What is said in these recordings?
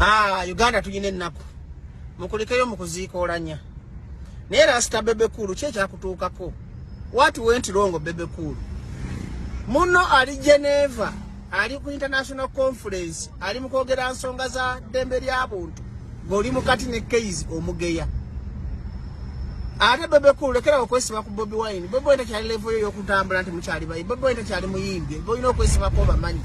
Ah, Uganda tulina ennaku. Mukulikeyo mu kuziika olanya. Naye Rasta Bebe Cool ki ekyakutuukako? What went wrong Bebe Cool? Muno ali Geneva, ali ku international conference, ali mu kwogera nsonga za ddembe lya buntu. Ng'oli mukati ne Keizi omugeya. Ate Bebe Cool lekera okwesiba ku Bobi Wine. Bobi Wine takyali level yo y'okutambula nti mukyali bayi. Bobi Wine takyali muyimbi. Olina okwesibako obamanyi.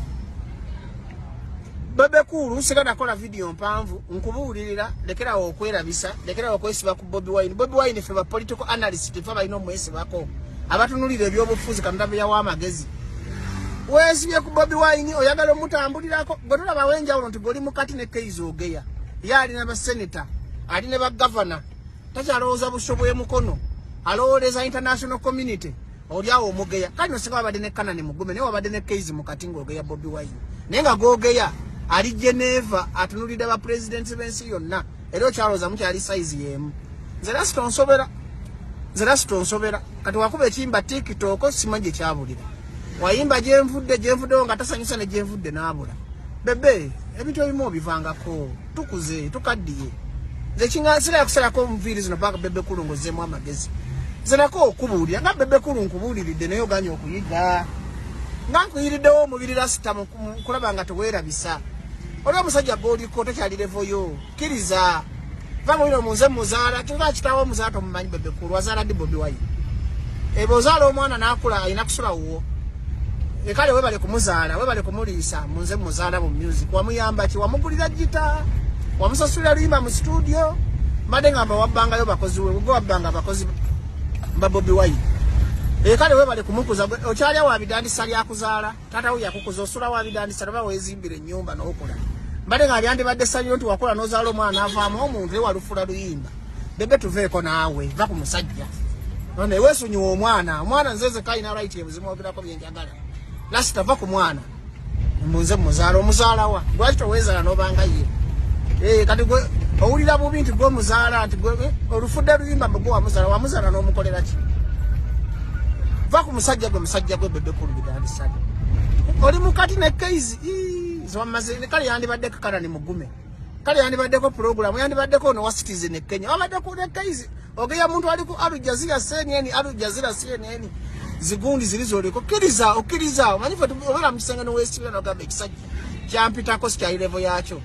Bebe Cool sigenda kola video mpanvu nkubuulirira lekerawo okwerabisa lekerawo okwesiba ku Bobi Wine. Bobi Wine ffe ba political analyst ffe balina omwesibako abatunulira ebyobufuzi Katonda bye yawa amagezi. Weesibye ku Bobi Wine oyagala omutambulirako gwe tulabawo enjawulo nti goli mukati ne Keizo Ogeya ye alina ba senator ali ne ba governor takyalowooza buso bw'emukono alowooleza international community oli awo omugeya kale nosinga wabadde ne Kanani Mugume naye wabadde ne Keizi mukati ng'ogeya Bobi Wine naye nga gogeya ali Geneva atunulidde ba president b'ensi yonna era okyalowooza mukyali sayizi y'emu. Nze rasita onsobera, nze rasita onsobera. Kati wakuba ekiyimba TikTok simanyi gye kyabulira, wayimba gyenvudde gyenvuddewo nga tasanyusa ne gyenvudde n'abula. Bebe ebintu ebimu obivangako, tukuze tukaddiye. Nze kinga sira kusalako nviiri zino paka Bebe Cool ng'ozzeemu amagezi. Nze nako okubuulira nga Bebe Cool nkubuuliridde naye oganye okuyiga nga nkuyiriddewo omubiri rasita mu kulaba nga teweerabisa. Oli omusajja gw'oliko takyali levo yo, kkiriza va mu bino munze muzaala kyova kitaawo omuzaala tomumanyi. Bebe Cool wazaala ddi Bobi Wine? Eba ozaala omwana n'akula alina kusula wuwo. Ekale webale kumuzaala, webale kumuliisa munze muzaala mu music wamuyamba ki? Wamugulira gita, wamusasulira luyimba mu studio? Mbadde ngamba wabbangayo bakozi we gwe wabbanga abakozi ba Bobi Wine. Ekale webale kumukuza, okyalya wabidandisa lyakuzaala taata we yakukuza osula wabidandisa oba wezimbira ennyumba n'okola. Mbadde nga byandibadde ssaliro nti wakola n'ozaala omwana n'avaamu omuntu ewa lufula luyimba. Bebe tuveeko naawe, va ku musajja naye weesonyiwa omwana. Omwana nze nze kalina right ebuzimwogerako byenjagala. Lasita va ku mwana munze muzaala omuzaala wa lwaki toweezaala n'obanga ye? Eh, kati gwe owulira bubi nti gwe omuzaala nti gwe olufudde luyimba mbu gwe wamuzaala wamuzaala n'omukolera ki? Va ku musajja gwe musajja gwe Bebe Cool bidandisale oli mukati ne Keizi zewamaze. Kale yandibaddeko Kanani Mugume, kale yandibaddeko pulogulamu, yandibaddeko ono wa Citizen e Kenya wabaddeko ne Keizi ogeya muntu ali ku Al Jazeera CNN, Al Jazeera CNN zigundi ziri zoliko. Kkiriza okkiriza omanyi fe obeera mu kisenge nowesibira nogamba ekisajja kyampitako sikyali level yakyo.